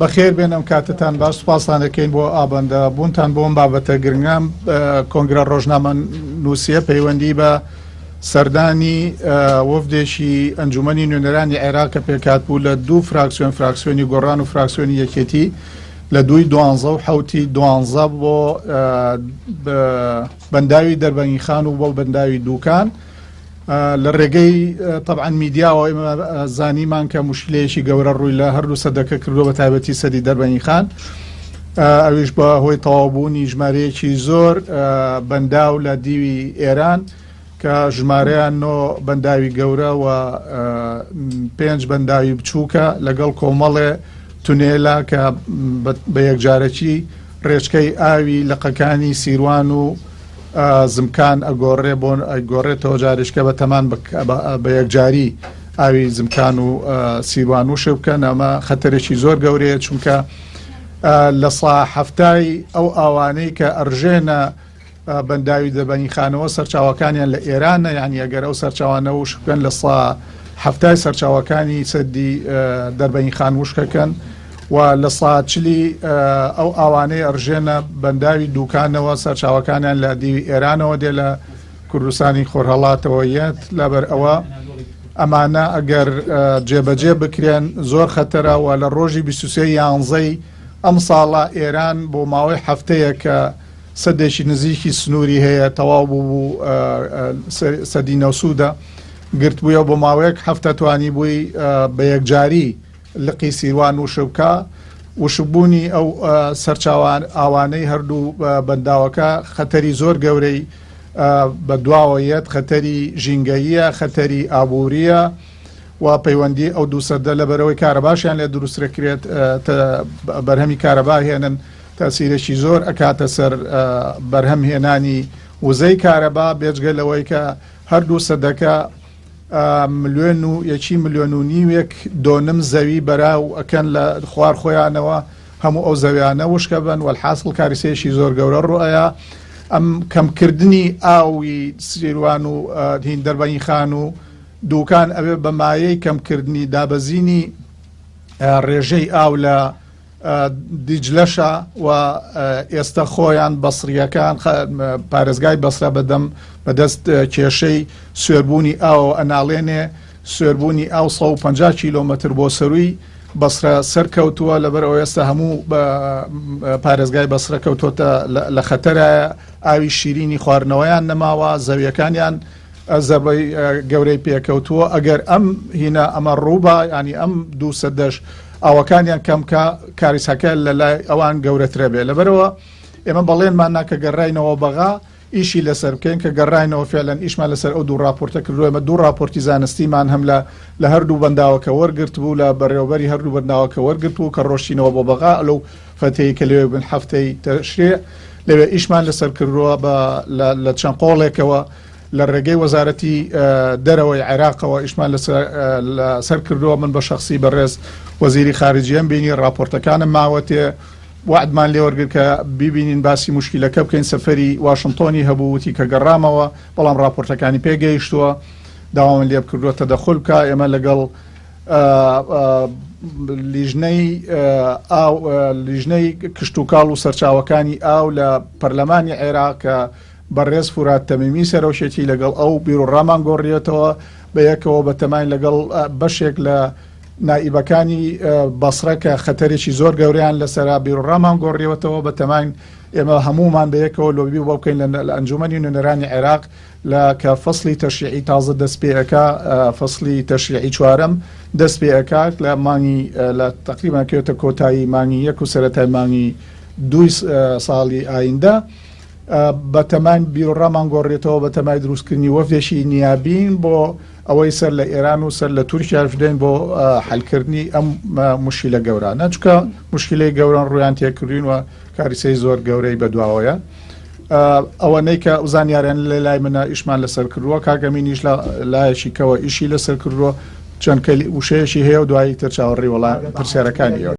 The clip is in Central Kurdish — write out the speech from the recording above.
بەخێر بێن ئەم کاتتان باش سوپاستان دەکەین بۆ ئابەندە بوونتان بۆم بابەتە گرنگام کۆنگرە ڕۆژنامە نووسە پەیوەندی بە سەردانی وەفدێکی ئەنجومەنی نوێنەرانی عێراق کە پێکات بوو لە دوو فراکسیۆن فراکسیۆنی گۆڕان و فراکسیۆنی یەکێتی لە دووی دوانزە و حوتی دوانزە بۆ بەنداوی دەربەنی خان و بۆ بەنداوی دوکان لە ڕێگەی تەبعەن میدیاوە ئێمە زانیمان کە مشکلەیەکی گەورە ڕووی لە هەردوو سەدەکە کردووە بە تایبەتی سەدی دەربەنی خان ئەویش بە هۆی تەواوبوونی ژمارەیەکی زۆر بەنداو لە دیوی ئێران کە ژمارەیان نۆ بەنداوی گەورە و پێنج بەنداوی بچووکە لەگەڵ کۆمەڵێ تونێلە کە بە یەکجارەکی ڕێچکەی ئاوی لقەکانی سیروان و زمکان ئەگۆڕێ بۆ ئەگۆڕێتەوە جاریشکە بە تەمان بە یەکجاری ئاوی زمکان و سیروان وشک بکەن ئەمە خەتەرێکی زۆر گەورەیە چونکە لە سا هەفتای ئەو ئاوانەی کە ئەرژێنە بەنداوی دەبەنی خانەوە سەرچاوەکانیان لە ئێرانە یعنی ئەگەر ئەو سەرچاوانە وشک بکەن لە سا هەفتای سەرچاوەکانی سەدی دەربەنی خان وشکەکەن و لە سا چلی ئەو ئاوانەی ئەڕژێنە بەنداوی دووکانەوە سەرچاوەکانیان لە دیوی ئێرانەوە دێ لە کوردستانی خۆرهەڵاتەوە یەت لەبەر ئەوە ئەمانە ئەگەر جێبەجێ بکرێن زۆر خەتەرە و لە ڕۆژی 23 یانزەی ئەم ساڵە ئێران بۆ ماوەی هەفتەیە کە سەدێکی نزیکی سنووری هەیە تەواو بوو سەدی نەوسوودە گرتبووە بۆ ماوەیەک هەفتە توانی بووی بە یەکجاری لقی سیروان وشک بکا، وشکبوونی ئەو سەرچاوە ئاوانەی هەردوو بەنداوەکە خەتەری زۆر گەورەی بە دواوە یەت، خەتەری ژینگەییە، خەتەری ئابوورییە و پەیوەندی ئەو دوو سەدە لەبەرئەوەی کارەباشیان لێ دروسترەکرێت بەرهەمی کارەبا هێنن تەسیرێکی زۆر ئەکاتە سەر بەرهەم هێنانی وزەی کارەبا بێجگە لەوەی کە هەردوو سەدەکە ملیۆن و یەکی ملیۆن و نیوێک دۆنم زەوی بەراو ئەکەن لە خوار خۆیانەوە هەموو ئەو زەویانە وشکە بن وەلحاسڵ کاریسەیەکی زۆر گەورە ڕوئەیە ئەم کەمکردنی ئاوی سیروان و هین دەربەنی خان و دوکان ئەوێ بە مایەی کەمکردنی دابەزینی ڕێژەی ئاو لە دیجلەشە و ئێستە خۆیان بەسرییەکان پارێزگای بەسرە بەدەم بەدەست کێشەی سوێربوونی ئاوەوە ئەناڵێنێ، سوێربوونی ئاو 150 کیلۆمەتر بۆ سەرووی بەسرە سەرکەوتووە، لەبەر ئەوە ئێستا هەموو پارێزگای بەسرە کەوتۆتە لە خەتەرایە، ئاوی شیرینی خواردنەوەیان نەماوە، زەویەکانیان زەربەی گەورەی پێکەوتووە ئەگەر ئەم هینە ئەمە ڕووبا ینی ئەم دوو سەدەش ئاوەکانیان کەم کە کاریسەکە لە لای ئەوان گەورەترە بێ لەبەرەوە ئێمە بەڵێنمان نا کە گەڕاینەوە بەغا ئیشی لەسەر بکەین کە گەڕاینەوە فعلەن ئیشمان لەسەر ئەو دوو راپۆرتە کردووە ئێمە دوو راپۆرتی زانستیمان هەم لە لە هەردوو بەنداوەکە وەرگرت بوو لە بەڕێوەبەری هەردوو بەنداوەکە وەرگرت بوو کە ڕۆشتینەوە بۆ بەغا لەو فەتەی کە لەوێ بن هەفتەی تەشریع لەوێ ئیشمان لەسەر کردووە بە لە چەند قۆڵێکەوە لە ڕێگەی وەزارەتی دەرەوەی عێراقەوە ئیشمان لەسەر کردووە من بە شخصی بەڕێز وەزیری خارجیەم بینی راپۆرتەکانم ماوەتێ وعدمان لێوەرگر کە ببینین باسی مشکلەکە بکەین سەفەری واشنتۆنی هەبوو وتی کە گەڕامەوە بەڵام راپۆرتەکانی پێگەیشتووە داوامن لێ بکردووە تەدەخول بکە ئێمە لەگەڵ لیژنەی ئاو لیژنەی کشتوکاڵ و سەرچاوەکانی ئاو لە پەرلەمانی عێراق کە بەڕێز فورات تەمیمی سەرۆکێتی لەگەڵ ئەو بیروڕامان گۆڕیەتەوە بە یەکەوە بە تەماین لەگەڵ بەشێک لە نائیبەکانی بەسرە کە خەتەرێکی زۆر گەورەیان لەسەرا بیروڕامان گۆڕیەوەتەوە بە تەماین ئێمە هەمومان بە یەکەوە لۆبی بۆ بکەین لە ئەنجومەنی نوێنەرانی عێراق لە کە فەسڵی تەشریعی تازە دەست پێ ئەکا فەسڵی تەشریعی چوارەم دەست پێ ئەکا لە مانگی لە تەقریبا کەوێتە کۆتایی مانگی یەک و سەرەتای مانگی دووی ساڵی ئایندە. بەتەماین بیروڕامان گۆڕێتەوە، بەتەمای دروستکردنی وەفدێکی نیابین بۆ ئەوەی سەر لە ئێران و سەر لە تورکیاش بدەین بۆ حلکردنی ئەم مشکلە گەورانە، چونکە مشکلەی گەورەن ڕویان تێکردوین و کاریسەی زۆر گەورەی بەدواوەیە. ئەوەنەی کە زانیاریان لە لای منە ئیشمان لەسەر کردووە، کاک ئەمینیش لە لایەکی کەوە ئیشی لەسەر کردووە، چەند وشەیەکی هەیە و دوایی تر چاوەڕێی وەڵام پرسیارەکانی ئێوە.